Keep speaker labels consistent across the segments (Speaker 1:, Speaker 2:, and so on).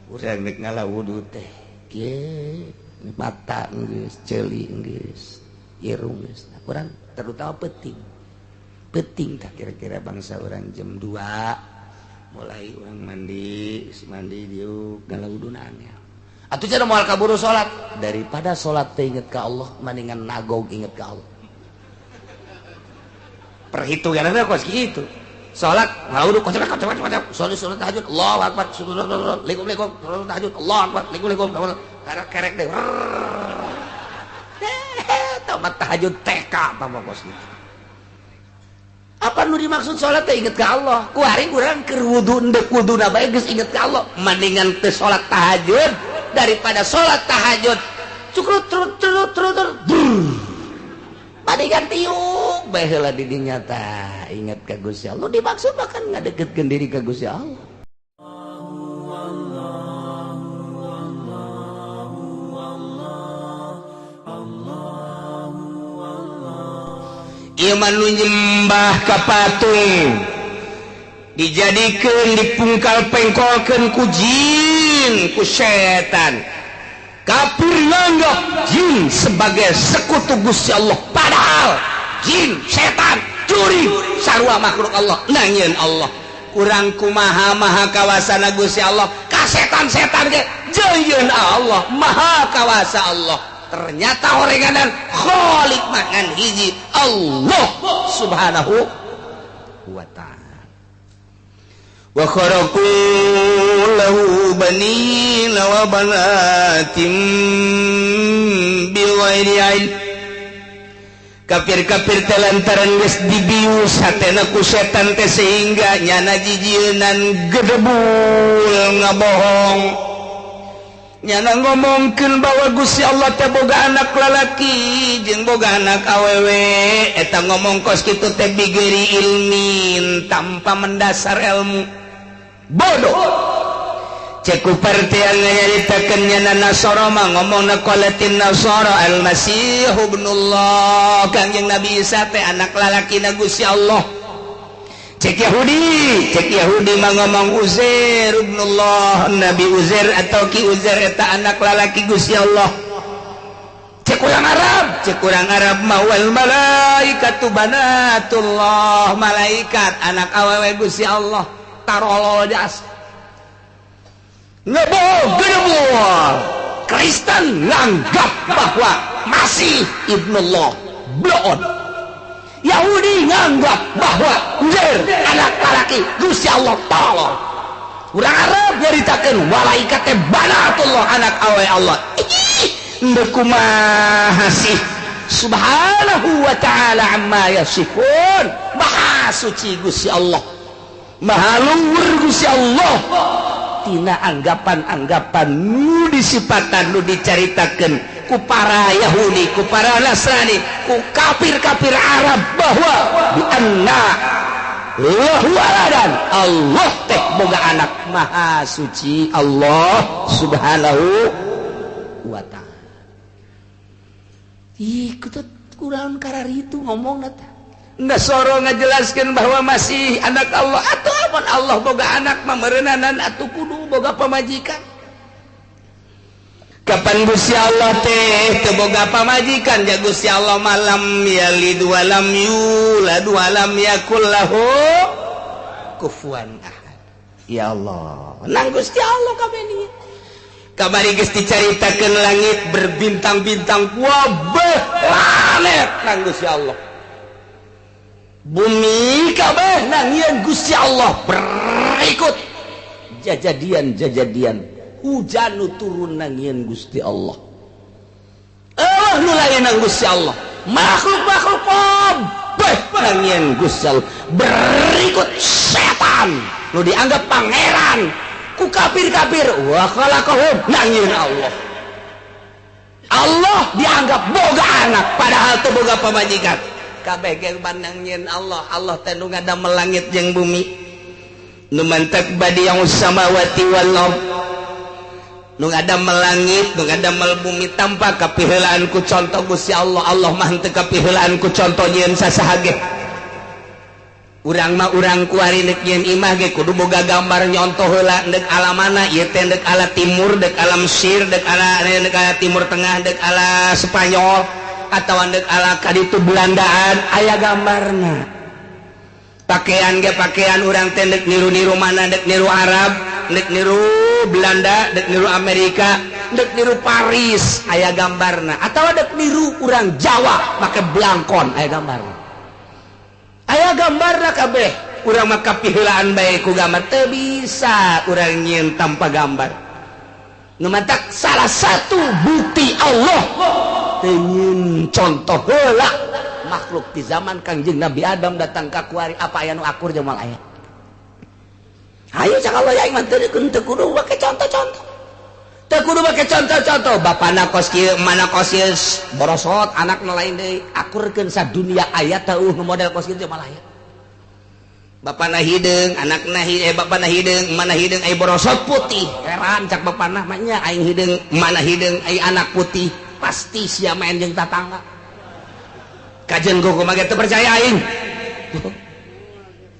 Speaker 1: Urang rek ngala wudu teh kieu, mata geus, ceuli geus, irung geus. Nah, kurang terutama penting penting tak kira-kira bangsa orang jam 2 mulai orang mandi, mandi diuk ngala wudu angel atuh cara moal kaburu salat. Daripada salat teh inget ka Allah, mendingan nagog inget ka Allah. Perhitungannya kos gitu. Salat ngala wudu, kocok kocok kocok, salat, salat tahajud, Allahu akbar, likum likum, salat tahajud, Allah akbar, likum likum, kerek kerek deh tamat tahajud TK tambah kos gitu. Apa nu dimaksud salat teh inget ke Allah? Kuari urang keur wudu, endek wudu na bae geus inget ka Allah. Mendingan teu salat tahajud daripada salat tahajud cukrut trut trut trut trut, mendingan tiuk bae heula di dinya tah inget ka Gusti Allah. Dimaksud bahkan ngadeketkeun diri ka Gusti Allah.
Speaker 2: Ieu mah nu nyembah ka patung dijadikeun dipungkal pengkolkeun ku jin, ku setan. Kafir nganggap jin sebagai sekutu Gusti Allah, padahal jin, setan, jurig sarua makhluk Allah nangieun Allah. Kurang kumaha maha kawasana Gusti Allah ka setan-setan ge jeuyeun Allah, maha kawasa Allah. Ternyata orenganan khalik mangan hiji Allah Subhanahu wa ta'ala. Wa kharaqu lahu banina wa banatin bighairi ilm. Kafir-kafir teh lantaran geus dibius hatena ku setan teh sehingga nyana jijieunan gedebul ngabohong. Nyana ngomongkeun bahwa Gusti Allah teh boga anak lalaki jeung boga anak awewe. Eta ngomong kos kitu teh bigeri ilmin, tanpa mendasar ilmu, bodoh. Cek ku partian nyaritakeun nyana Nasara mah ngomongna qalatin Nasara al-Masih ibnullah, Kangjeng Nabi Isa teh anak lalakina Gusti Allah. Cek Yahudi, cek Yahudi mah ngomong Uzair ibnullah, Nabi Uzair atau Ki Uzair eta anak lalaki Gusti Allah. Cek urang Arab, cek urang Arab mah wal malaikatu banatullah, malaikat anak awewe Gusti Allah. Tarolol jas. Ngebohong gedebul. Kristen nganggap bahwa Masih ibnullah, bloon. Yahudi nganggap bahwa Uzair anak laki Gusti Allah, tolong. Urang Arab nyaritakeun malaikat teh banatullah, anak awe Allah. Ih, ndek kumaha sih? Subhanahu wa ta'ala amma yasifun. Maha suci Gusti Allah, maha luhur Gusti Allah tina anggapan-anggapan nu disipatan, nu dicaritakeun ku para Yahudi, ku para Nasrani, ku kafir-kafir Arab bahwa bi anna lahu waladan, Allah teh boga anak. Maha suci Allah Subhanahu wa ta'ala. Ih, kutut kurang karar itu ngomong teh. Nasoro ngajelaskan bahwa masih anak Allah atau amun Allah boga anak memerenanan atau kudu boga pamajikan. Kapan Gusti Allah teh teu boga pamajikan? Ja Gusti Allah malam yalid walam yulad walam yakul lahu kufuwan ahad. Ya Allah, nang Gusti Allah kabeh ni kamari geus dicaritakeun langit berbintang-bintang, wabeh planet nang Gusti Allah, bumi kabeh nangieun Gusti Allah. Berikut jajadian-jajadian hujan nu turun nangieun Gusti Allah. Allah nu lain nang Gusti Allah, makhluk-makhluk kabeh nangieun Gusti Allah. Berikut setan nu dianggap pangeran ku kafir-kafir, wa khalaqahum, nangieun Allah. Allah dianggap boga anak padahal teu boga pamajikan. Kabeh ge nangieun Allah. Allah teh nu ngadamel langit jeung bumi, nu mantak badi'us samawati wal ard, nu ngadamel langit, nu ngadamel bumi tanpa kapiheulaan ku contoh Gusti Allah. Allah mah henteu kapiheulaan ku contoh nyieun sasaha ge. Urang mah urang kuari deuk nyieun imah ge kudu boga gambar nyontoh heula deuk ala mana ieu teh, deuk ala timur, deuk ala Mesir, deuk ala Timur Tengah, deuk ala Spanyol atawa deuk ala kaditu Belandaan, aya gambarna. Pakaian ge pakaian urang teh deuk niru-niru mana, deuk niru Arab, deuk niru Belanda, deuk niru Amerika, deuk niru Paris, aya gambarna. Atawa deuk niru urang Jawa make blangkon, aya gambarna. Aya gambarna kabeh. Urang mah kapiheulaan bae ku gambar, teu bisa urang nyieun tanpa gambar. Nu matak salah satu bukti Allah teu nyieun contoh heula makhluk di zaman Kangjeng Nabi Adam datang ka kuari, apa aya nu akur jeung moal aya. Ayo cak Allah, ya mah teu teu kudu make contoh-contoh. Teu kudu make contoh-contoh. Bapana kos kieu, mana kos ieu, borosot anak nu lain deui, akurkeun sadunia aya teu nu model kos kieu moal aya. Bapana hideung, anakna hi eh bapana hideung, mana hideung, ai borosot putih. Heran cak bapana mah nya, aing hideung, mana hideung, ai anak putih. Pasti sia main jeung tatangga. Kajen kumaha ge teu percaya aing.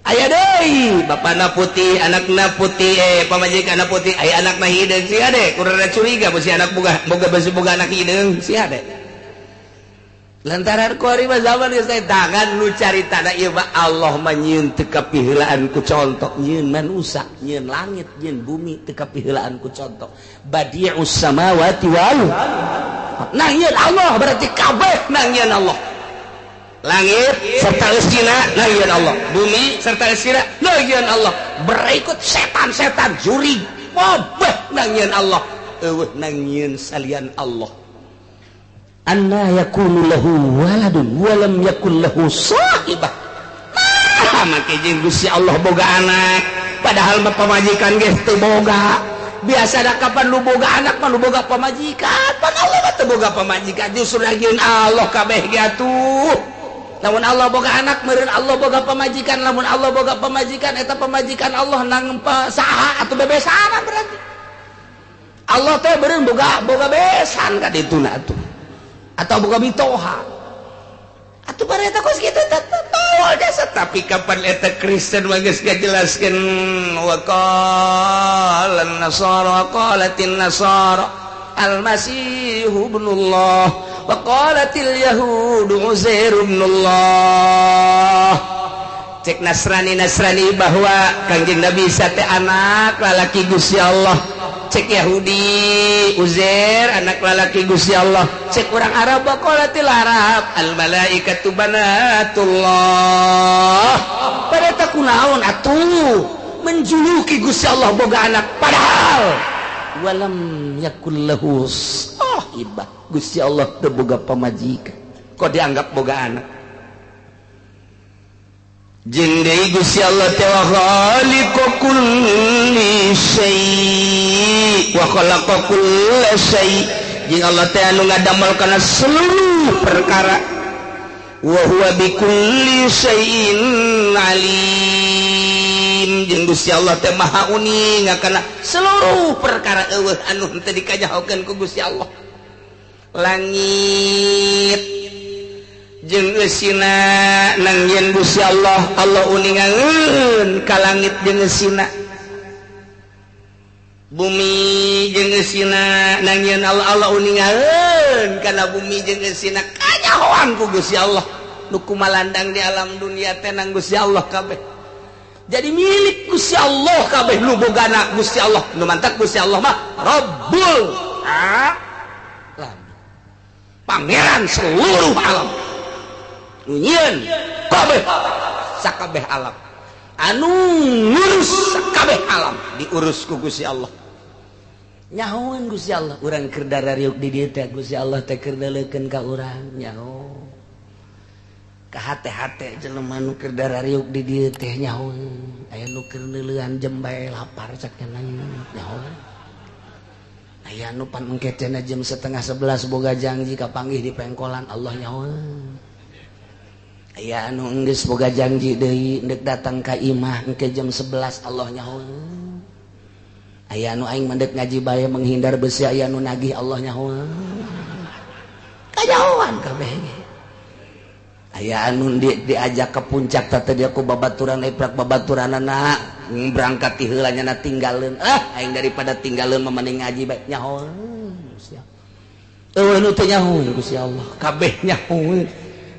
Speaker 2: Aya deui, bapana putih, anakna putih, pamajikanna putih, ai anakna hideung sia deh, kurang curiga besi anak boga boga besi boga anak hideung sia deh. Lantaran kuari mah zaman geus teh tangan nu caritana ieu mah Allah mah nyieun teu kapiheulaan ku contoh, nyieun manusa, nyieun langit, nyieun bumi teu kapiheulaan ku contoh. Badi'us samawati wal nah nyieun Allah berarti kabeh nang nyieun Allah. Langit serta eusina nang Allah, bumi serta eusina nang Allah. Berikut setan-setan jurig kabeh nang Allah. Eueuh nang nyieun salian Allah. Anna yakunu lahu waladun walam yakun lahu sahibah. Nah, make jeung Gusti Allah boga anak, padahal mah pamajikan geus teu boga. Biasa da kapan lu boga anak mah lu boga pamajikan, pan Allah mah teu boga pamajikan, justru lagi Allah kabeh ge atuh. Lamun Allah boga anak meureun Allah boga pamajikan, lamun Allah boga pamajikan eta pamajikan Allah nang saha atuh, bebesanan berarti. Allah teh beureun boga boga besan ka dituna atuh. Atau boga mitoha. Atuh bareta kos kitu teh jasa, tapi kapan eta Kristen mah geus ngajelaskeun wa qala nasara qalatin nasara al-masih ibnullah wa qalatil yahud uzair ibnullah. Cek Nasrani Nasrani bahwa Kangjeng Nabi Isa teh anak lalaki Gusti Allah, cek Yahudi Uzair anak lalaki Gusti Allah, cek orang Arab qalatil Arab al malaikatu banatullah. Pada tak kunaon atuh menjuluki Gusti Allah boga anak, padahal walam yakul lahu sahibah, Gusti Allah teu boga pamajikan kok dianggap boga anak. Jeung deui Gusti Allah teh wa khaliqu kulli syai wa khalaqa kulla syai, jeung Allah teh anu ngadamel kana seluruh perkara, wa huwa bikulli syai'in alim, jeung Gusti Allah teh maha uning kana seluruh perkara, eueuh anu henteu dikanyahokeun ku Gusti Allah. Langit jeung eusina nang yen Gusti Allah, Allah uningaeun ka langit jeung eusina. Bumi jeung eusina nang yen Allah, Allah uningaeun kana bumi jeung eusina, kanyahoan ku Gusti Allah. Nu kumalandang di alam dunia teh nang Gusti Allah kabeh, jadi milik Gusti Allah kabeh, nu bogana Gusti Allah. Nu mantak Gusti Allah mah Rabbul alam, pangeran seluruh alam, nu nyieun kabeh sakabeh alam, anu ngurus sakabeh alam, diurus ku Gusti Allah. Nyahoan Gusti Allah urang keur darariuk di dieu teh, Gusti Allah teh keur neuleukeun ka urang, nyaho ka hate-hate jelema nu keur darariuk di dieu teh, nyaho aya nu keur neuleuan jam bae lapar cak nyaho, aya nu pan engke cenah jam 10.30 boga janji kapanggih di pengkolan, Allah nyaho. Aya anu enggeus boga janji deui ndek datang ka imah engke jam 11, Allah nyaho. Aya anu aing mendek ngaji bae menghindar besi aya anu nagih, Allah nyaho. Kanyahoan kabeh ge.
Speaker 1: Aya anu diajak ke puncak teh dia ku babaturan eprak babaturanana berangkat ti heula nya tinggalin. Ah, aing daripada tinggalin mah mending ngaji bae nyahoeun Gusti Allah. Eueuh nu teu nyahoeun Gusti Allah, kabeh nyahoeun.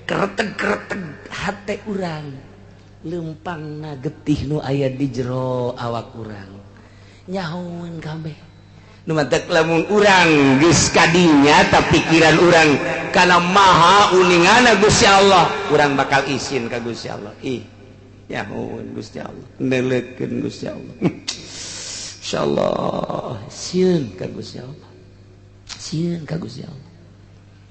Speaker 1: Kereteg-kereteg hate urang. Lempangna getih nu aya di jero awak urang. Nyahoeun kabeh.
Speaker 2: Nu matak lamun urang geus kadinya ta pikiran urang kana maha uningana Gusti Allah, urang bakal isin ka Gusti Allah. Ih, nyahoeun Gusti Allah, neuleukeun Gusti Allah.
Speaker 1: Insyaallah sieun ka Gusti Allah. Sieun ka Gusti Allah.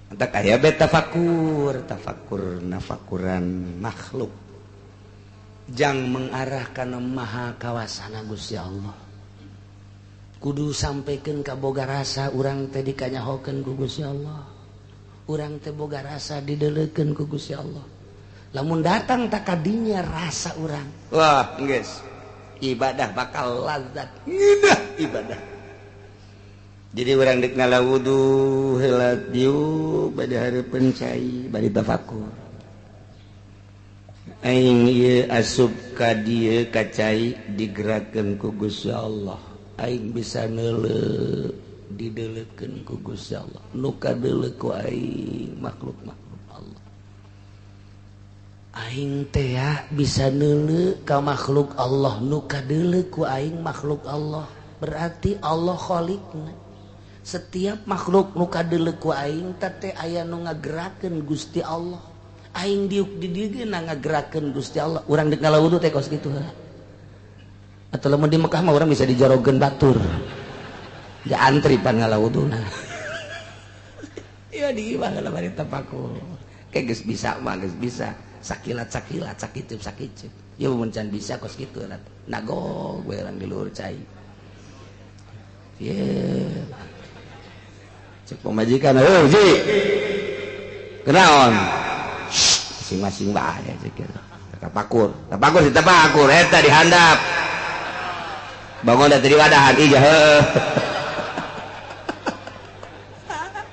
Speaker 2: Matak aya be tafakur, tafakur nafakuran makhluk.
Speaker 1: Jang mengarah kana maha kawasana Gusti Allah. Kudu sampaikan ka boga rasa urang teh dikanyahokeun ku Gusti Allah. Urang teh boga rasa dideulekeun ku Gusti Allah. Lamun datang tak kadinya rasa urang.
Speaker 2: Wah, geus. Ibadah bakal lazat. Ngeunah ibadah. Jadi urang deuk ngala wudu heula diuk bade hareupeun cai bari tafakur. Aing ieu asup ka dieu ka cai digerakkeun ku Gusti Allah. Aing bisa neuleuh dideulekeun ku Gusti Allah. Nu kadeuleuh ku aing makhluk-makhluk Allah.
Speaker 1: Aing teh bisa neuleuh ka makhluk Allah, nu kadeuleuh ku aing makhluk Allah. Berarti Allah khaliqna. Setiap makhluk nu kadeuleuh ku aing teh aya nu ngagerakeun Gusti Allah. Aing diuk di dieu ge ngagerakeun Gusti Allah. Urang deuk ngala wudu teh kos kitu heula. Atau lamun di Mekah mah orang bisa dijorogeun batur. Ja antri pan ngalawuduna. Iya di imah lah bari tapakur. Kayak geus bisa mah geus bisa. Sakilat-sakilat, sakicup-sakicup. Ya mun can bisa kos kitu lah. Nagog we urang di luhur cai. Ye.
Speaker 2: Cek pamajikan, "Heuh, Ji. Kenaon?" Masing-masing bae cek kitu. Tapakur, tapakur si tapakur eta di handap. Bangun dari wadahan ija heuh.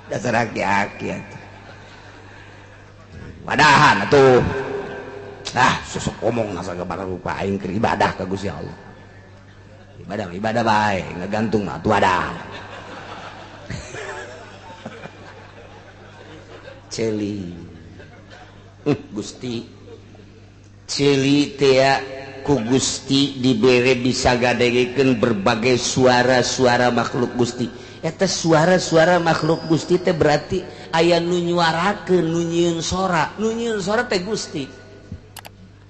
Speaker 2: Dasar aki-aki atuh. Wadahan atuh. Ah, susuk omong nasa gabar rupa aing keur ibadah ka Gusti Allah. Ibadah ibadah bae, ngagantung mah atuh wadah.
Speaker 1: Ceuli. Gusti.
Speaker 2: Ceuli teh ku Gusti dibere bisa gadegekeun berbagai suara-suara makhluk Gusti.
Speaker 1: Eta suara-suara makhluk Gusti teh berarti aya nu nyuarakeun, nu nyieun sora, nu nyieun sora teh Gusti.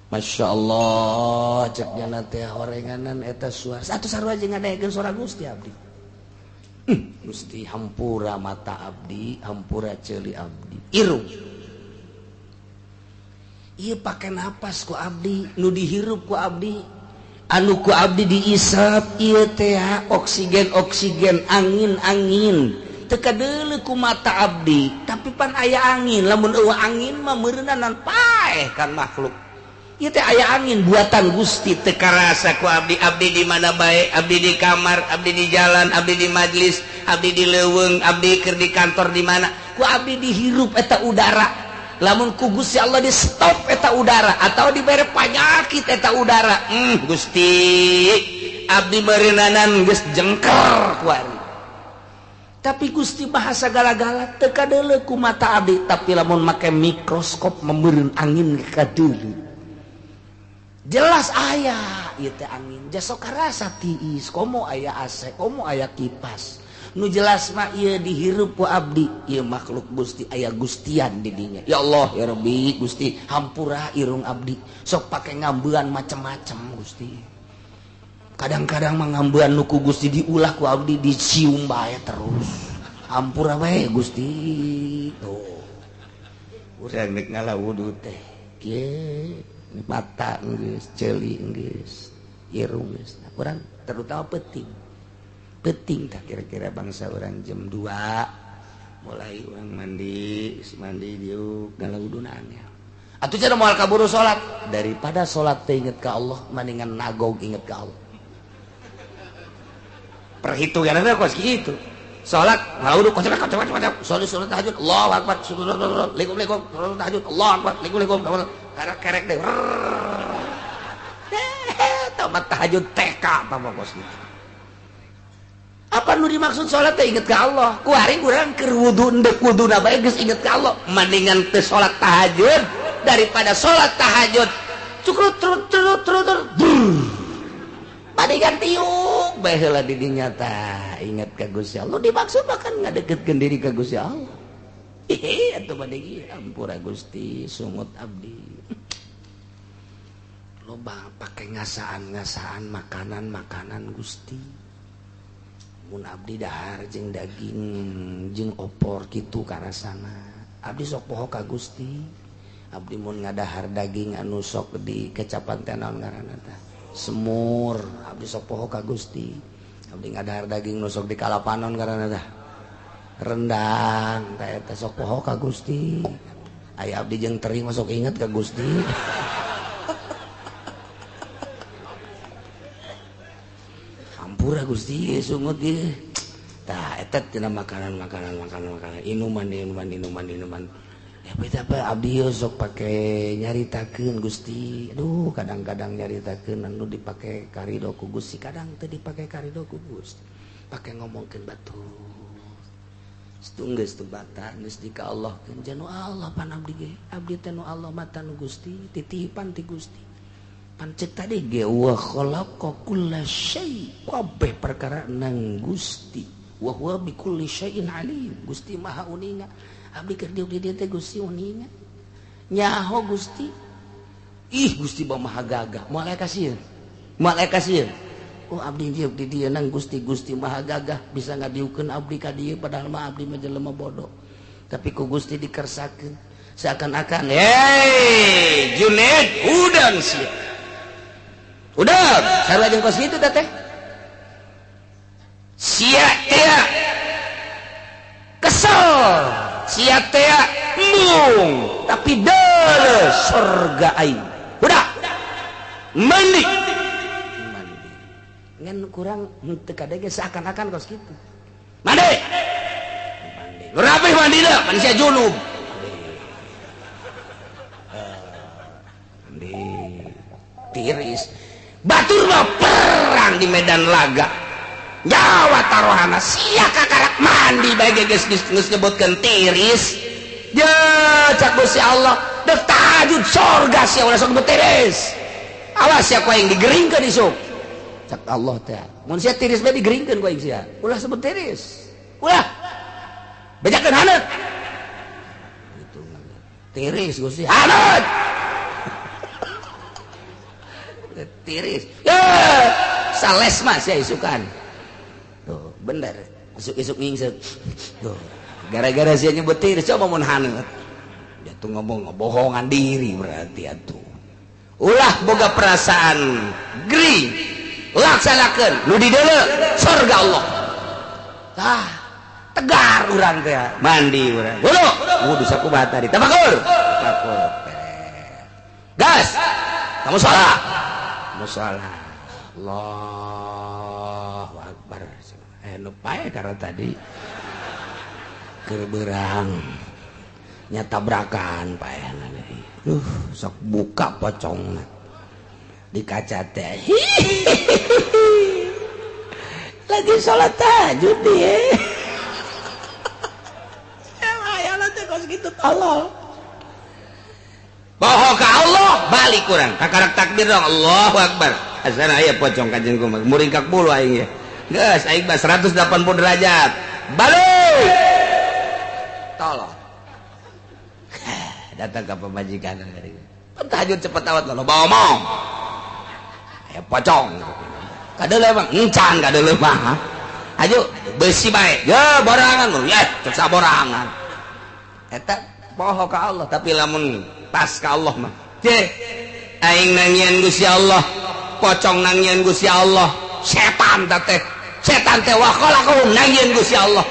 Speaker 1: Masya Allah, cek nyana teh horenganan eta suara. Satu sarua jeung ngadegekeun suara Gusti abdi. Gusti hampura mata abdi, hampura ceuli abdi. Irung. Ieu pake napas ku abdi, nu dihirup ku abdi, anu ku abdi diisap ieu teh oksigen oksigen, angin angin. Teu kadeuleuh ku mata abdi, tapi pan aya angin. Lamun eueuh angin mah meureunanan paeh kan makhluk. Ieu teh aya angin buatan Gusti
Speaker 2: teu karasa ku abdi, abdi di mana bae, abdi di kamar, abdi di jalan, abdi di majlis, abdi di leuweung, abdi keur di kantor di mana,
Speaker 1: ku abdi dihirup eta udara. Lamun ku Gusti Allah di stop eta udara atau dibere panyakit eta udara.
Speaker 2: Gusti abdi meureunnanan geus jengker kuari.
Speaker 1: Tapi Gusti bahasa gala-gala teu kadeuleuh ku mata abdi, tapi lamun make mikroskop meureun angin kadeuleuh. Jelas aya ieu teh angin. Jasok karasa tiis, komo aya AC, komo aya kipas. Nu jelas mah ieu dihirup ku abdi, ieu makhluk Gusti aya gustian di dinya. Ya Allah ya Rabbi Gusti hampura irung abdi. Sok pake ngambean macem-macem Gusti. Kadang-kadang mah ngambean nu ku Gusti diulah ku abdi dicium bae terus. Hampura bae Gusti. Tuh. Urang rek ngala wudu teh. Kieu mata geus, ceuli geus, irung geus. Urang terutama peuting. Penting tak kira-kira bangsa orang jam 2 mulai orang mandi, mandi diuk ngalawuduna angel. Atuh cenah moal kaburu salat, daripada salat teh inget ka Allah mendingan nagog inget ka Allah.
Speaker 2: Perhitunganna kos kitu. Salat ngawudu kocok kocok kocok. Salat salat tahajud Allahu akbar. Assalamualaikum salat tahajud Allahu akbar. Assalamualaikum. Kerek-kerek deh. Tamat tahajud TK apa kos gitu. Apa nu dimaksud salat teh inget ka Allah. Ku hari urang keur wudu endek wuduna bae geus inget ka Allah. Mendingan teu salat tahajud daripada salat tahajud cukrut trut trut trut trut. Mendingan tiuk bae heula di dinya tah inget ka Gusti Allah. Dimaksud bahkan ngadeketkeun diri ka Gusti Allah. Hehe atuh bade ampura Gusti sungut abdi. Loba pake ngasaan-ngasaan makanan-makanan Gusti. Mun abdi dahar jeung daging jeung opor kitu karasana. Abdi sok poho ka Gusti. Abdi mun ngadahar daging anu sok di kecapan teh naon ngaranna tah? Semur. Abdi sok poho ka Gusti. Abdi ngadahar daging nu sok di kalapanon ngaranna tah? Rendang tah eta sok poho ka Gusti. Aya abdi jeung teri mah sok inget ka Gusti. Ampura Gusti sungut ieu. Tah eta tina makanan-makanan makanan-makanan inuman inuman inuman inuman. Ya beta abdi sok pake nyaritakeun Gusti. Aduh kadang-kadang nyaritakeun anu dipake karido ku Gusti, kadang teu dipake karido ku Gusti. Pake ngomongkeun batur. Geus teu bata geus di ka Allah keun janu Allah pan abdi ge. Abdi teh nu Allah mata nu Gusti, titipan ti Gusti. Pancet tadi ge wa khalaqa kulla syai, kabeh perkara nang Gusti. Wa huwa bi kulli syai'in alim. Gusti Maha uninga. Abdi keur diuk di dieu teh Gusti uninga. Nyaho Gusti. Ih Gusti Maha gagah. Moal aya kasieun. Moal aya kasieun. Oh abdi diuk di dieu nang Gusti, Gusti Maha gagah bisa ngadiukeun abdi ka dieu padahal mah abdi mah jelema bodoh. Tapi ku Gusti dikersakeun seakan-akan, "Hei, Junaid, udang sia." Udah, sarua jeung kos kitu teh. Sia tea kesel, sia tea embung, tapi deuleu surga aing. Udah. Mandi. Mandi. Ngan kurang henteu kadege seakan-akan kos kitu. Mandi. Mandi. Rapih mandina, pan sia junub. Mandi. Tiris. Batur mah perang di medan laga. Nyawa taruhana sia kakarak mandi bae geus geus nyebutkeun tiris. Ya cak Gusti Allah, dek tahajud surga sia ulah sok tiris. Awas sia ku aing digeringkeun isuk. Cak Allah teh. Mun sia tiris bae digeringkeun ku aing sia. Ulah sebut tiris. Ulah. Bejakeun haneut. Gitu tiris Gusti haneut. Tiris. Ya, sales mah sia isukan. Tuh, bener. Isuk-isuk ngingsek. Tuh, gara-gara sia nyebut tiris coba mun haneut. Dia tuh ngomong ngebohongan diri berarti atuh. Ulah boga perasaan gering. Laksanakeun nu di deuleu surga Allah. Tah, tegar urang teh. Mandi urang. Wudu, wudu sakumaha tadi. Tafakur. Tafakur. Gas. Kamu salat. Musola. Allahu akbar. Nu pae karena tadi keur beurang nya tabrakan paehna deui. Sok buka pocongna di kaca teh. Lagi salat tahajud ieu. Aya teh kos kitu tolol. Bohong ka Allah balik kurang kakarak takbir dong Allahu akbar. Asana aya pocong kanjeng kumaha muringkak bulu aing ya. Geus aing mah 180 derajat. Balik. Tolong. Datang ka pamajikan tahajud cepet awat lo bawa omong. Aya pocong. Kadeuleu mah encan kadeuleu mah. Aju beusi bae. Ya borangan ya cek saborangan. Eta poho ka Allah tapi lamun pas ka Allah mah. Ceh aing nangian Gusti Allah, pocong nangian Gusti Allah, setan teh. Setan teh wa khalaqahum nangian Gusti Allah.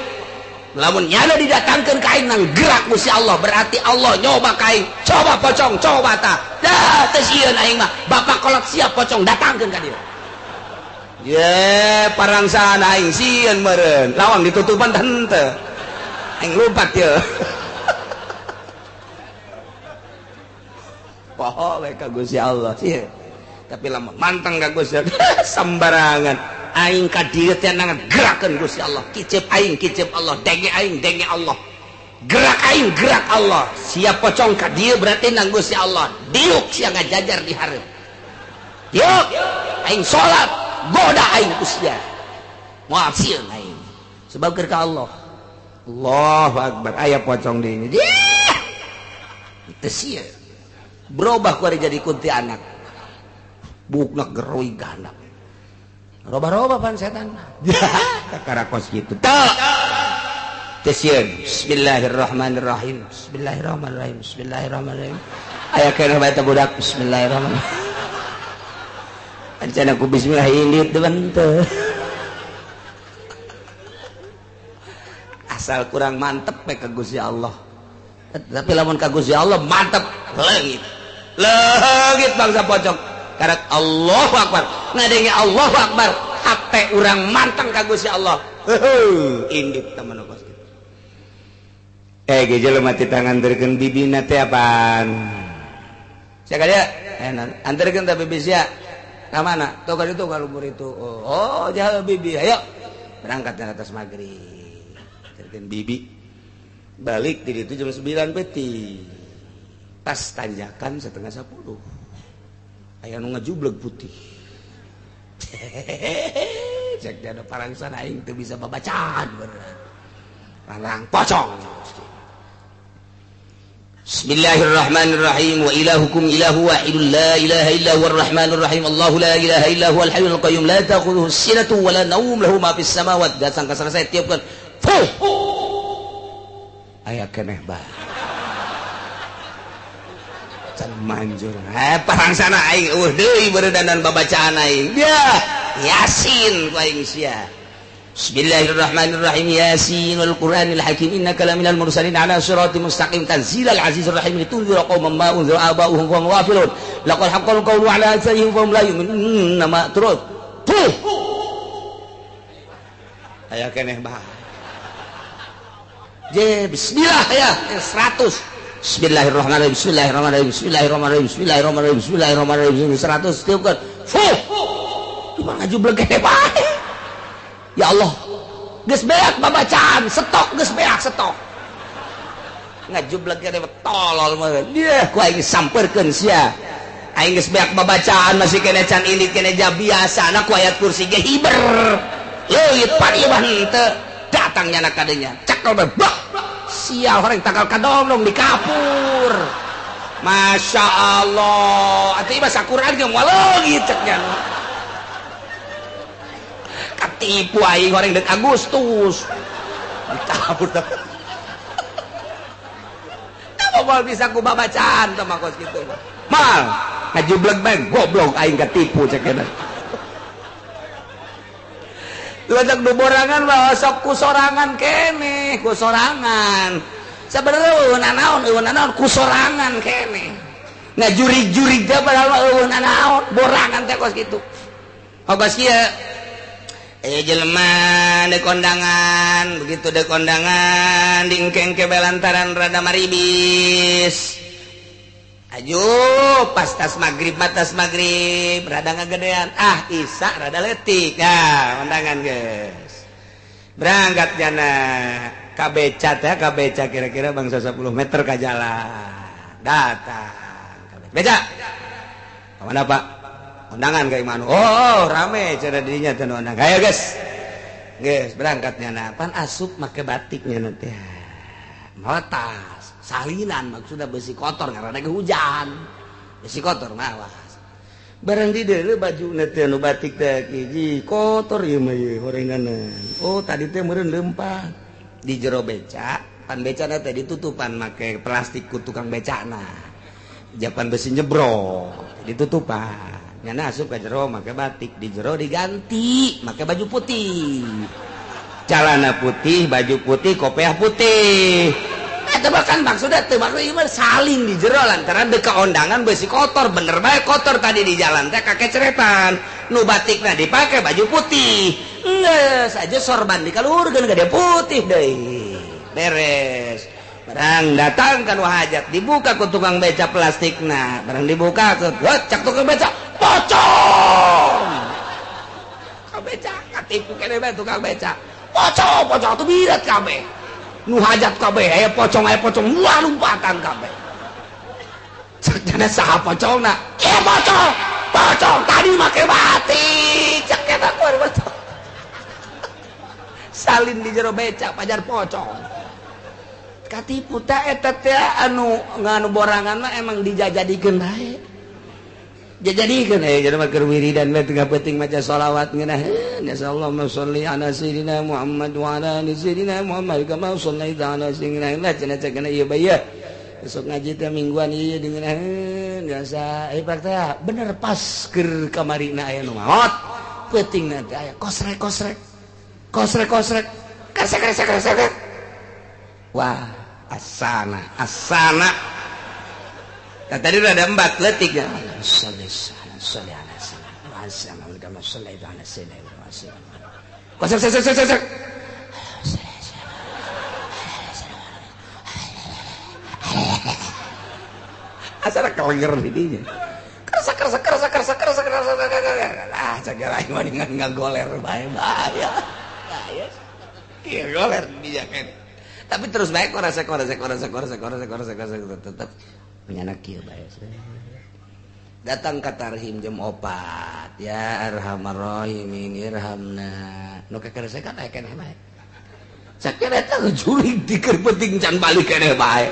Speaker 2: Lamun nyana didatangkeun ka aing nang gerak Gusti Allah, berarti Allah nyoba ka aing. Coba pocong, coba ta. Dah teu sieun aing mah. Bapak kolot siap pocong datangkeun ka dieu. Ye, parangsaan aing sieun meureun. Lawang ditutupan teh henteu. Aing lompat ye. Poho we ka Gusti Allah sieun. Tapi lamun manteng ka Gusti Allah sembarangan. Aing ka dieu teh gerakeun Gusti Allah. Kicep aing kicep Allah, denge aing denge Allah. Gerak aing gerak Allah. Siap pocong ka dieu berarti nang Gusti Allah. Diuk sia ngajajar di hareup. Diuk aing salat, goda aing ku sia. Moal sieun aing. Sebab keur ka Allah. Allahu akbar, aya pocong di dieu. Teu sieun. Berubah ku ari jadi kuntilanak. Bukna geroi gandap. Roba-roba pan setan. Kakara kos kitu. Teu. Tesieun. Bismillahirrahmanirrahim. Bismillahirrahmanirrahim. Bismillahirrahmanirrahim. Aya keneh bae teh budak. Bismillahirrahmanirrahim. Ancana ku bismillah indit teu henteu. Asal kurang mantep we ka Gusti Allah. Tapi lamun ka Gusti Allah mantep leungit. Leungit bangsa pocong. Karak Allahu Akbar. Ngadenge Allahu Akbar. Hate urang manteng ka Gusti Allah. Heuh, indit teman kos kitu. Ge jelema ti tanganterkeun bibina teh apaan? Sia ka dieu? Anterkeun teh bibi sia. Ka mana? Tuh ka ditu ka luhur itu. Oh, jaha bibi. Ayo. Berangkat ke atas maghrib. Anterkeun bibi. Balik di ditu jam 9 peuting. Pas tanjakan 9:30. Aya nu ngajubleg putih. Cek dia ada parangsan aing teu bisa babacaan beneran. Parang pocong. Bismillahirrahmanirrahim. Wa ilahukum ilahu wahidun la ilaha illa huwar rahmanir rahim. Allahu la ilaha illa huwal hayyul qayyum la ta'khudhuhu sinatun wa la nawm lahu ma fis samawati. Datang ka selesai tiupkeun. Fuh. Aya keneh bae. Can manjur. Parangsana aing eueuh deui beuredanan babacaan aing. Dia Yasin ku aing sia. Bismillahirrahmanirrahim. Yasin wal Qur'anil Hakim innaka laminal mursalin ala siratim mustaqim tanzilal azizir rahim litunzira qauman ma unzira aba'uhum wa hum ghafilun. Laqad haqqal qawlu ala aktsarihim fa hum la yu'minun. Nama terus. Tuh. Aya keneh bae. Je bismillah ya 100. Bismillahirrahmanirrahim. Bismillahirrahmanirrahim. Bismillahirrahmanirrahim. Bismillahirrahmanirrahim. Bismillahirrahmanirrahim. 100 tiupkeun. Fuh. Cuma ngajubleg keneh bae. Ya Allah, geus beak babacaan, stok geus beak stok. Ngajubleg keneh tolol mah. Dia ku aing sampeurkeun sia. Aing geus beak babacaan masih keneh can indit keneh ja biasana ku ayat kursi ge hiber. Leuit pan ieu mah henteu. Datang nyana kadenya. Cekel bae. Sial horeng tanggal kadongdong di kapur. Masya Allah. Atuh ieu mah sakuran ge moal leungit cek nya. Ketipu aing horeng deuk Agustus. Dikabur teh. Teu moal bisa ku babacaan teh mah kos kitu mah. Mal, ngajubleg bae goblok aing ketipu cek eta. Lajak du borangan mah sok ku sorangan keneh, ku sorangan. Sabenerna eueuh nanaon ku sorangan keneh. Ngajurig-jurig teh padahal mah eueuh nanaon, borangan teh kos kitu. Kos kieu jelema de kondangan, begitu de kondangan diengkeng-ke belantaran rada maribis. Ayo pas tas maghrib rada ngagedean. Ah isa rada leutik. Nah, kondangan geus. Berangkat jana ka beca teh, ka beca kira-kira bangsa 10 meter ka jalan. Datang ka beca. Ka mana, Pak? Undangan ka imah anu. Oh, rame cenah dirinya teh undangan. Ayo geus. Geus berangkatnya na. Pan asup make batiknya nanti. Mawa tas, salinan maksudnya besi kotor karena ada hujan. Besi kotor mawas. Barang di deuleu bajuna teh anu batik teh hiji kotor ieu mah ieu horenganan. Oh, tadi teh meureun leumpang di jero beca, pan becana teh ditutupan make plastik ku tukang becana. Japan besi nyebrok ditutupan. Nyana asup ka jero make batik, di jero diganti make baju putih. Celana putih, baju putih, kopiah putih. Eta bahkan maksudnya teu maksud ieu mah saling di jero lantaran deka ondangan besi kotor, bener bae kotor tadi di jalan teh kakeceretan. Nu batikna dipake baju putih. Geus aja sorban dikaluhurkeun gede putih deui. Beres. Barang datang kan hajat dibuka ku tukang beca plastikna, barang dibuka ku cak tukang beca pocong. Tukang beca katipu kene bae tukang beca. Pocong, pocong tuh birat kabeh. Nu hajat kabeh aya pocong wah lompatan kabeh. Cek saha pocongna? Ieu pocong. Pocong tadi make batik. Cek eta ku pocong. Salin di jero beca pajar pocong. Katipu ta eta teh anu nganu borangan mah emang dijajadikeun bae. Jajadikeun aya jelema keur wiridan we tengah peuting maca sholawat ngeunah. Allahumma sholli ala sayyidina Muhammad wa ala ali sayyidina Muhammad kama shallaita ala sayyidina Muhammad. Cenah cenah ieu bae ya. Besok ngaji teh mingguan ieu dengeun biasa. Pak teh bener pas keur kamarina aya nu maot. Peutingna teh aya kosrek kosrek. Kosrek kosrek. Kresek kresek kresek. Wah, asana, asana. Nah, tadi udah ada 4 letik ya. Sholli ala sayyidina kama shallaita ala sayyidina Muhammad. Kosek kosek kosek kosek. Asana kelenger di dinya. Kresek kresek kresek kresek kresek kresek. Ah, cagara aing mah ngagoler bae bahaya. Bahaya. Ieu goler di dinya kan. Tapi terus baik korasek korasek korasek korasek korasek korasek korasek tetap menyanak kieu bae. Datang ka tarhim jam 4 ya arhamar rahimin irhamna. Nu kekeresekan aya keneh bae. Sakieu eta jurig di keur penting can balik keneh bae.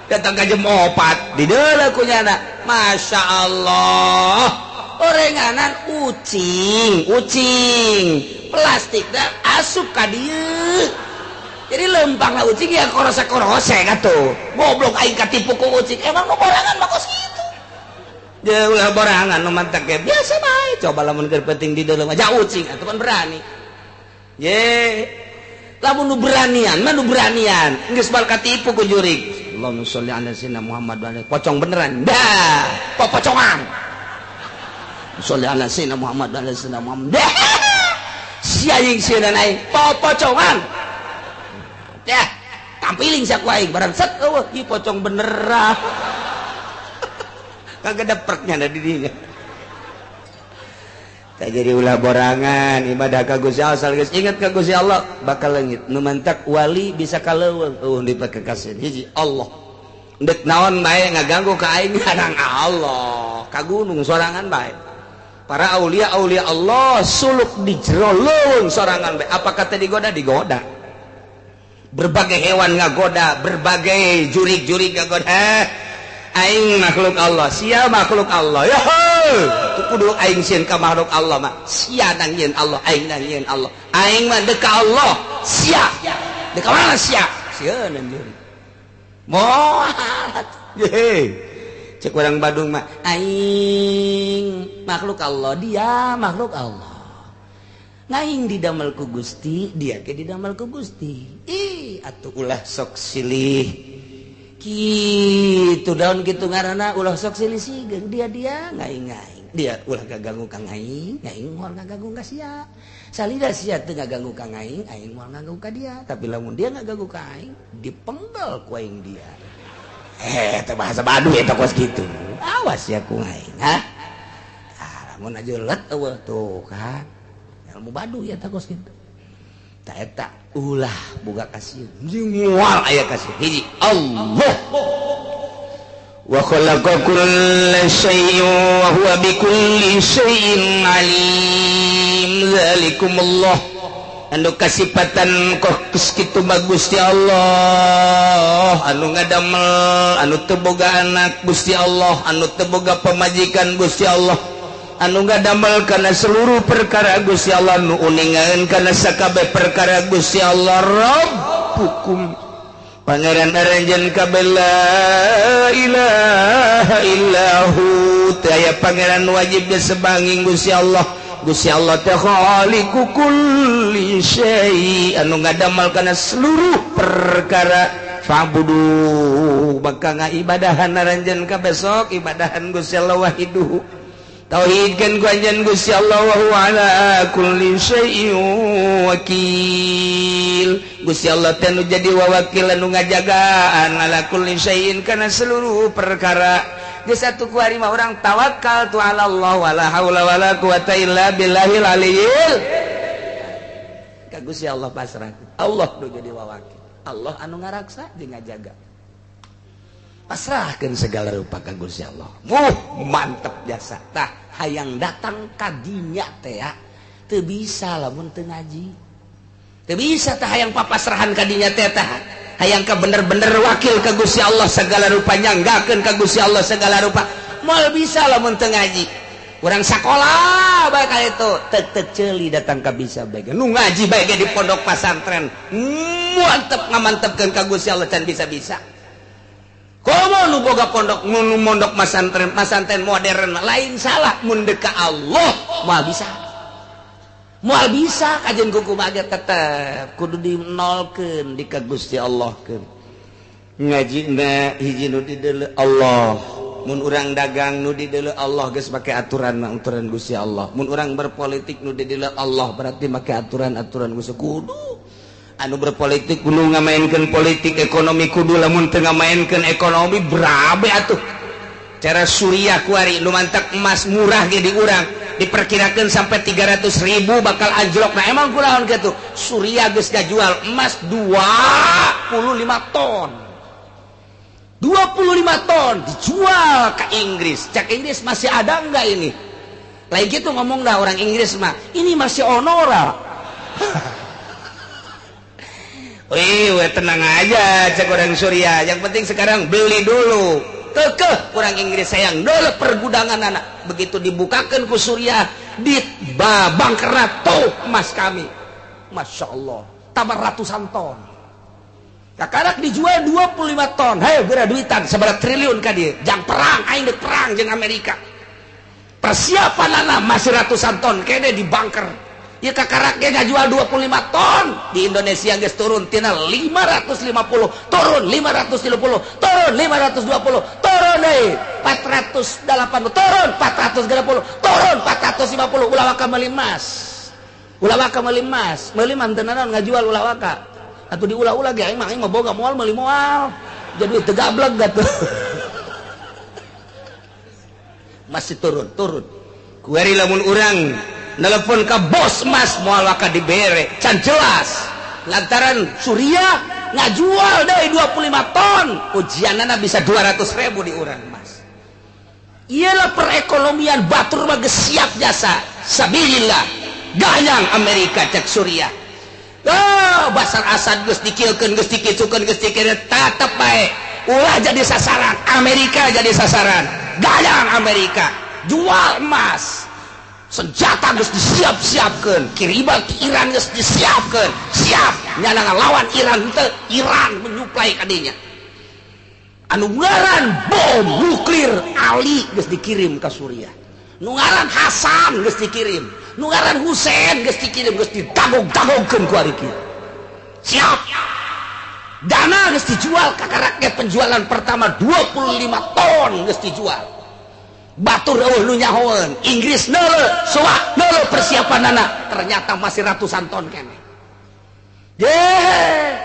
Speaker 2: Datang ka jam 4 di deuleu ku nyana. Masya Allah. Orenganan ucing, ucing. Plastik da asup ka dieu. Jadi lempang lah ucing ya korosek-korosek atuh. Goblok aing katipu ku ucing. Emang nu borangan mah kos kitu. Dia ulah borangan nu mantak ge biasa bae. Coba lamun keur penting di dalam aja ucing atuh kan berani. Ye. Lamun nu beranian mah nu beranian. Geus bal katipu ku jurig. Allahumma sholli ala sayyidina Muhammad wa ala pocong beneran. Dah, popocongan. Sholli ala sayyidina Muhammad wa ala sayyidina Muhammad. Dah. Si aing sieun aing popocongan. Ya, tampiling sia ku aing barang set eueuh ieu pocong beneran. Kagak ada perknya da di dinya. Tah jadi ulah borangan ibadah ka Gusti Allah asal geus inget ka Gusti Allah bakal leungit. Nu mantak wali bisa ka leuweung eueuh dipake kasih hiji Allah. Deuk naon bae ngaganggu ka aing kadang Allah, ka gunung sorangan bae. Para aulia-aulia Allah suluk di jero leuweung sorangan bae. Apa kata digoda? Digoda. Berbagai hewan ngagoda, berbagai jurig-jurig ngagoda. Aing makhluk Allah, sia makhluk Allah. Ya tu kudu aing sieun ka makhluk Allah mah. Sia nang nyieun Allah, aing nang nyieun Allah. Aing mah deuk ka Allah, sia. Deuk ka mana sia? Sieun jurig. Moal. Ye. Cek urang Badung mah, aing makhluk Allah, dia makhluk Allah. Ngaing didamel ku Gusti, dia ke didamel ku Gusti. Ih, atuh ulah sok silih. Kitu daun kitu ngaranna ulah sok silih sigeung dia dia ngaing-ngaing. Dia ulah gaganggu ka ngaing, ngaing moal ngaganggu ka sia. Salida sia teu ngaganggu ka ngaing, aing moal ngaganggu ka dia. Tapi lamun dia ngaganggu ka aing, dipenggal ku aing dia. Teh bahasa Baduy eta kos kitu. Awas ya ku ngaing, ha? Ah, lamun aja let eueuh tuh kan. Ilmu Baduy ya takos gitu. Ta eta ulah boga kasih. Moal aya kasih. Hiji Allah. Wa khalaqa kulla syai'in wa huwa bikulli syai'in alim. Zalikumullah. Anu kasipatan kos kitu mah Gusti Allah, anu ngadamel, anu teu boga anak Gusti Allah, anu teu boga pamajikan Gusti Allah. Anu ngadamel kana seluruh perkara Gusti Allah, nu uningaeun kana sakabeh perkara Gusti Allah Rabbukum Pangeran aranjeun kabeh la ilaha illahu. Teu aya pangeran wajib disebanging Gusti Allah. Gusti Allah teh khaliqu kulli syai, anu ngadamel kana seluruh perkara. Fa'budu bakal ngaibadahan aranjeun ka besok ibadahan Gusti Allah wahiduhu. Tauhidkeun ku anjeun Gusti Allah wa huwa ala kulli syai'in wakil. Gusti Allah teh nu jadi wawakil anu ngajagaan ala kulli syai'in kana seluruh perkara. Geus atuh ku ari mah urang tawakal tu ala Allah wala haula wala quwata illa billahil aliyil. Ka Gusti Allah pasrah. Allah nu jadi wawakil. Allah anu ngaraksa jeung ngajaga. Pasrahkeun segala rupa ka Gusti Allah. Wuh, mantep jasa. Tah hayang datang ka dinya teh ya. Teu bisa lamun teu ngaji. Teu bisa tah hayang papasrahan ka dinya teh tah. Hayang ka bener-bener wakil ka Gusti Allah segala rupa, nyanggakeun ka Gusti Allah segala rupa. Moal bisa lamun teu ngaji. Urang sakola bae ka itu, tek-tek ceuli datang ka bisa bae. Nu ngaji bae ge di pondok pasantren. Mantep ngamantepkeun ka Gusti Allah can bisa-bisa. Komo nu boga pondok nu mondok masantren, masantren modern lain salah mun deuk ka Allah moal bisa. Moal bisa kajen kumaha ge tetep kudu dinolkeun di ka Gusti Allah keun. Ngajina hiji nu dideuleu Allah. Mun urang dagang nu dideuleu Allah geus make aturan aturan Gusti Allah. Mun urang berpolitik nu dideuleu Allah berarti make aturan-aturan Gusti kudu. Anu berpolitik kudu ngamainkeun politik ekonomi kudu lamun teu ngamainkeun ekonomi berabe atuh. Cara Suriah kuari nu mantak emas murah ge di urang diperkirakan sampai 300.000 bakal anjlok. Nah emang kulaon kitu Suriah geus ngajual emas 25 ton. 25 ton dijual ke Inggris. Cak Inggris masih ada enggak ini? Lain gitu ngomong dah orang Inggris mah, ini masih onora. Wih, tenang aja cek orang Suriah. Yang penting sekarang beli dulu. Kekeh orang Inggris sayang dulu pergudangan anak. Begitu dibukakan ku Suriah, di babang tuh emas kami. Masya Allah, tambah ratusan ton. Kakarak dijual 25 ton. Hei, geura duitan seberapa triliun ka dieu. Jang perang, aing deuk perang jeung Amerika. Persiapan anak masih ratusan ton kene di bunker. Ya kakarak ge ngajual 25 ton. Di Indonesia geus turun tina 550, turun 530, turun 520, turun deui 480, turun 430, turun 450. Ulah waka meuli emas. Ulah waka meuli emas, meuli mah teu naon ngajual ulah waka. Atuh diulah-ulah ge aing mah boga moal meuli moal. Jadi teu gableg atuh. Masih turun, turun. Kuari lamun urang telepon ke bos emas moal waka dibere, can jelas. Lantaran Suriah ngajual deui 25 ton, ujianana bisa 200.000 di urang emas. Iyalah perekonomian batur mah geus siap jasa. Sabilillah. Gayang Amerika cek Suriah. Oh, Basar Asad geus dikilkeun, geus dikitukeun, geus dikira tetep bae. Ulah jadi sasaran, Amerika jadi sasaran. Gayang Amerika, jual emas. Senjata geus disiap-siapkeun, kiriman ke Iran geus disiapkeun. Siap nyana ngalawan Iran teu, Iran menyuplai ka dinya. Anu ngaran bom nuklir Ali geus dikirim ka Suriah. Nu ngaran Hasan geus dikirim, nu ngaran Husein geus dikirim, geus ditagog-tagogkeun ku ari kieu. Siap. Dana geus dijual kakarak ge penjualan pertama 25 ton geus dijual. Batur eueuh nu nyahoeun, Inggris neuleuh, soa neuleuh persiapanana, ternyata masih ratusan ton keneh. Ye,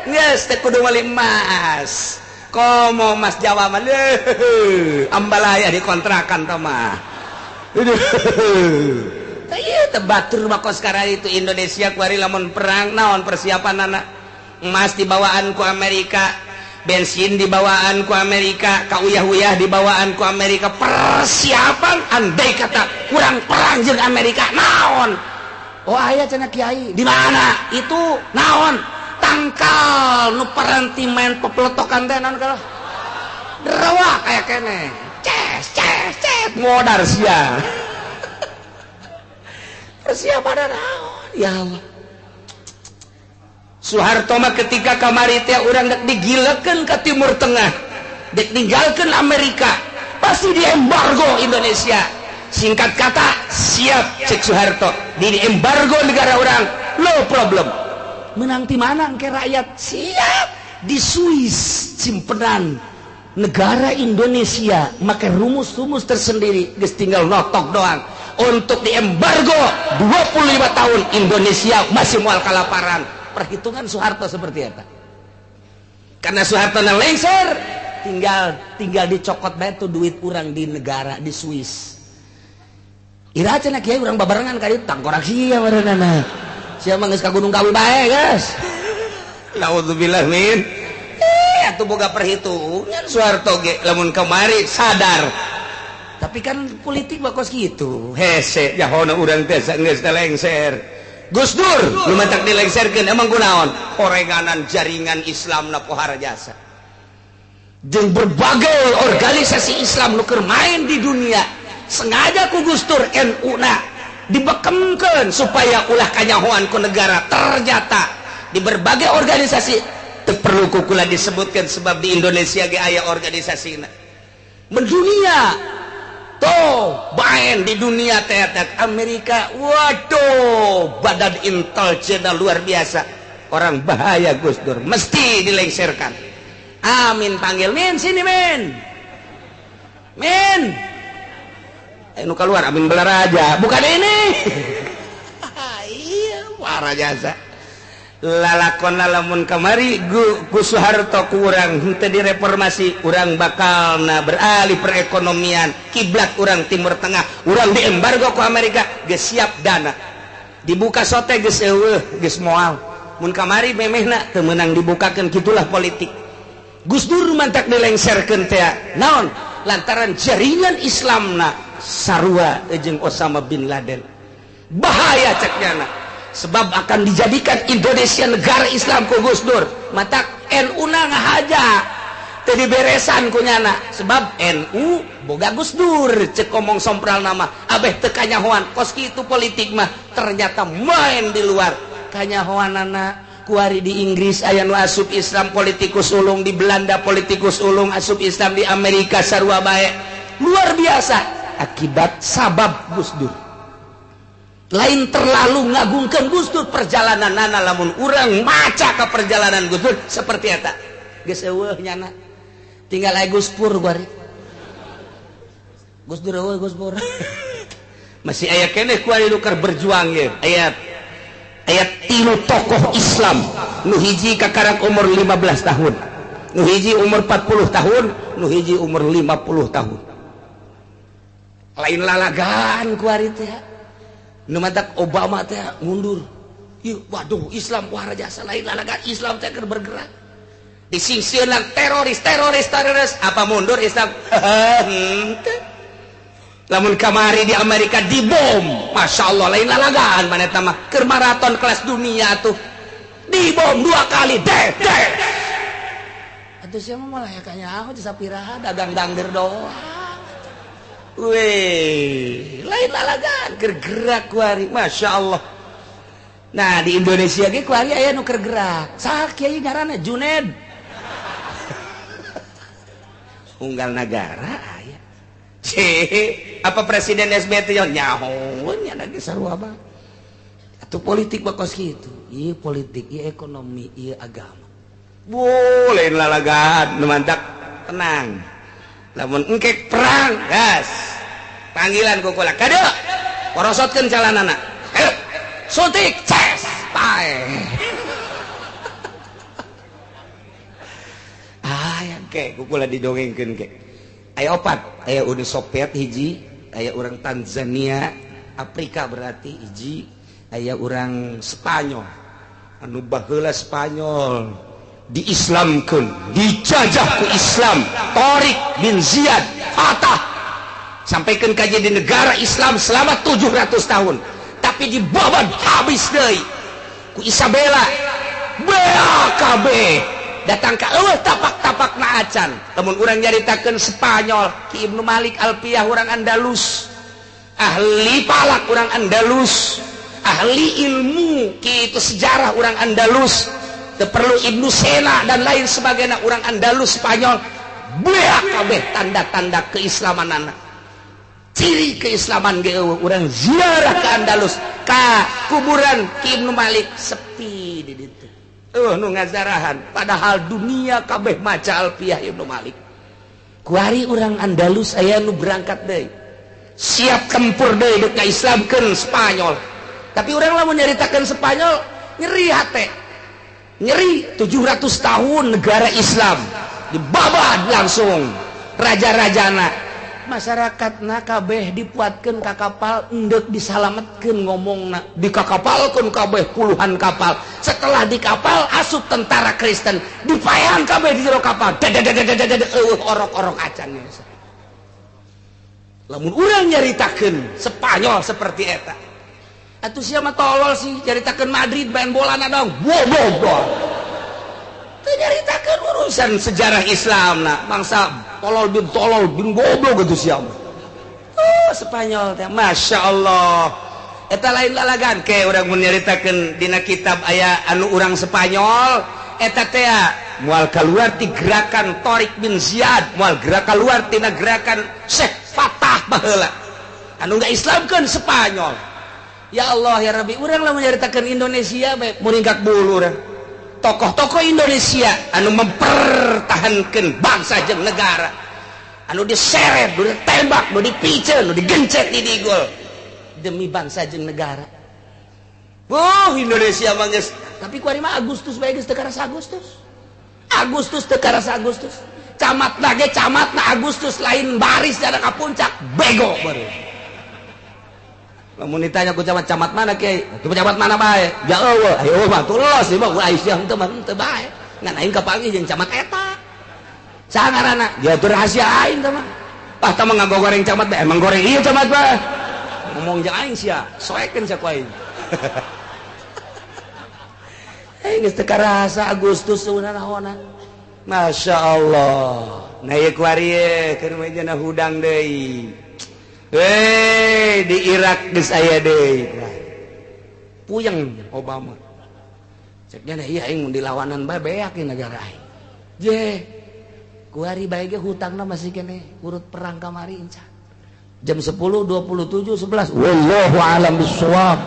Speaker 2: geus teh kudu meuli emas. Komo emas Jawa mah leuh, ambalaya dikontrakan tah mah. Ieu teh batur mah kos sekarang itu Indonesia kuari lamun perang naon persiapanana. Emas dibawaan ku Amerika, bensin dibawaan ku Amerika, kauyah-uyah dibawaan ku Amerika. Persiapan andai kata kurang perang jeung Amerika naon. Oh aya cenah kiai, di mana? Itu naon? Tangkal nu paranti main pepeletokan teh naon kalau? Derewa kaya keneh. Ces ces ces modar sia. Persiapan naon? Ya Allah. Soeharto mah ketika kamari teh urang dek digilekeun ke Timur Tengah, dek ninggalkeun Amerika, pasti diembargo Indonesia. Singkat kata, siap cek Soeharto, di embargo negara orang, no problem. Menang ti mana engke rakyat? Siap.
Speaker 1: Di Swiss simpenan negara Indonesia make rumus-rumus tersendiri, geus tinggal notok doang. Untuk diembargo 25 tahun Indonesia masih moal kalaparan. Perhitungan Soeharto seperti apa? Karena Soeharto na lengser, tinggal dicokot bae tuh duit urang di negara di Swiss. Ira cenah kiai urang babarengan ka dieu tangkorak sia barenana. Sia mah geus ka Gunung Kawi bae, guys.
Speaker 2: Naudzubillah min. Atuh boga perhitungan Soeharto ge lamun kamari sadar.
Speaker 1: Tapi kan politik bakos kitu.
Speaker 2: Hese jahona urang teh geus lengser. Gus Dur nu matak dilengserkeun emang kunaon? Horenganan jaringan Islam na pohara jasa.
Speaker 1: Jeung berbagai organisasi Islam nu keur main di dunia sengaja ku Gus Dur NU na dibekemkeun supaya ulah kanyahoan ku negara. Ternyata di berbagai organisasi
Speaker 2: teu perlu kukula disebutkan sebab di Indonesia ge aya organisasina mendunia
Speaker 1: tuh main di dunia teater Amerika, waduh badan intelijen luar biasa,
Speaker 2: orang bahaya Gus Dur mesti dilengserkan.
Speaker 1: Amin panggil min sini min min
Speaker 2: nu keluar Amin Balaraja
Speaker 1: bukan ini. Iya
Speaker 2: parah jasa lalakon lamun kamari ku Soeharto kurang henteu direformasi urang bakalna beralih perekonomian kiblat urang Timur Tengah, urang diembargo ku Amerika geus siap dana dibuka sote geus eueuh geus moal mun kamari memehna teu meunang dibukakeun. Kitulah politik.
Speaker 1: Gus Dur mantak dilengserkeun teh naon lantaran jaringan Islamna sarua jeung Osama bin Laden. Bahaya cek nyana sebab akan dijadikan Indonesia negara Islam ku Gus Dur. Matak NU na ngahaja teu diberesan ku nyana sebab NU boga Gus Dur cek omong sompral nama abeh teu kanyahoan kos kitu politik mah. Ternyata main di luar kanyahoanana. Kuari di Inggris aya nu asup Islam politikus ulung, di Belanda politikus ulung asup Islam, di Amerika sarua bae. Luar biasa akibat sabab Gus Dur. Lain terlalu ngagungkeun Gus Dur perjalanan nana lamun urang maca ka perjalanan Gus Dur seperti eta. Geus eueuh nyana. Tinggal aya Gus Pur kuari. Gus Dur eueuh Gus Pur.
Speaker 2: Masih aya keneh kuari nu keur berjuang ye. Aya tilu tokoh Islam nu hiji kakarak umur 15 tahun, nu hiji umur 40 tahun, nu hiji umur 50 tahun.
Speaker 1: Lain lalagan kuari teh. Nu matak Obama teh mundur. Ih, waduh Islam wah jasa lain lalagan Islam teh keur bergerak.
Speaker 2: Disingsieunan teroris teroris teroris apa mundur Islam? Henteu. Lamun kamari di Amerika dibom, Masya Allah lain lalagan mana eta mah keur maraton kelas dunia tuh dibom 2 kali deh deh.
Speaker 1: Atuh sia mah malah kanyaho sapiraha dagang dangder doang.
Speaker 2: Weh, lain lalagan keur gerak kuari, Masya Allah.
Speaker 1: Nah di Indonesia ge kuari aya nu keur gerak. Saha kiai ngaranna Juned.
Speaker 2: Unggal nagara aya. Apa Presiden SBY teh nyaho
Speaker 1: nya lagi sarua mah. Atuh politik bakos kitu. Ieu politik, ieu ekonomi, ieu agama.
Speaker 2: Boleh lalagan nu mantak tenang. Lamun engkek perang, gas. Panggilan ku kula. Kade. Porosotkeun calanana. Ayo.
Speaker 1: Suntik, ces, pae.
Speaker 2: Ah, ya ke ku kula didongengkeun ke. Aya opat, aya Uni Soviet hiji, aya urang Tanzania, Afrika berarti hiji, aya urang Spanyol. Anu baheula Spanyol diislamkeun, dijajah ku Islam. Tariq bin Ziyad Fatah sampaikan kaji di negara Islam selama 700 tahun, tapi dibabat habis deui ku Isabella. BAKB datang ka eueuh tapak-tapak na acan.
Speaker 1: Lamun urang nyaritakeun Spanyol, Ki Ibnu Malik Alpiyah urang Andalus, ahli palak urang Andalus, ahli ilmu kitu sejarah urang Andalus, teu perlu Ibnu Sena dan lain sebagainya urang Andalus Spanyol. BAKB tanda-tanda keislamanana. Ciri keislaman ge eueuh urang ziarah ke Andalus, ka kuburan Ki Ibnu Malik sepi di ditu.
Speaker 2: Nu ngazarahan padahal dunia kabeh maca Alfiyah Ibnu Malik. Kuari urang Andalus aya nu berangkat deui. Siap tempur deui dek Islamkeun Spanyol. Tapi urang lamun nyaritakeun Spanyol nyeri hate. Nyeri 700 tahun negara Islam dibabad langsung raja-rajana. Masyarakat na kabeh dipuatkeun ka kapal endek disalametkeun ngomongna dikakapalkeun kabeh puluhan kapal. Setelah di kapal asup tentara Kristen dipaehan kabeh di jero kapal. Eueuh orok-orok acan. Lamun urang nyaritakeun Spanyol seperti eta. Atuh sia mah tolol sih nyaritakeun Madrid main bola na dong. Bodoh. Teu nyaritakeun urusan sejarah Islam na bangsa tolol bin goblok gitu siapa. Oh, Spanyol teh Masya Allah. Eta lain lalagan ke urang mun nyaritakeun dina kitab aya anu urang Spanyol eta teh moal kaluar ti gerakan Tariq bin Ziyad, moal gerak kaluar tina gerakan Syekh Fatah baheula. Anu ngaislamkeun Spanyol. Ya Allah ya Rabbi, urang lamun nyaritakeun Indonesia bae muringkak bulu urang. Tokoh-tokoh Indonesia anu mempertahankan bangsa jeung negara anu diseret, nu ditembak, nu dipiceun, nu digencet di digol demi bangsa jeung negara. Wuh, Indonesia mah geus, tapi kuari mah Agustus bae geus teu karasa Agustus. Agustus teu karasa Agustus. Camat ge camatna Agustus lain baris dana ka puncak, bego baru. Lamun ditanya ku camat, camat mana kiai? Ku camat mana bae? Ja eueuh, ayo mah tulos ieu mah ku Aisyah henteu mah henteu bae. Ngan aing kapanggih jeung camat eta. Saha ngaranna? Dia tuh rahasia aing teh mah. Ah tah mah ngagoreng camat bae, emang goreng ieu camat bae. Ngomong jeung aing sia, soekeun sia ku aing. Aing geus teu karasa Agustus naonna. Masya Allah. Nah ieu kuari ye keur mah jana hudang deui. Hei, di Irak geus aya deui. Puyeng Obama. Ceknya iya aing mun dilawanan bae beak di negara aing. Je. Kuari bae ge hutangna masih keneh urut perang kamari inca. Jam 10.27.11. Wallahu alam bissawab.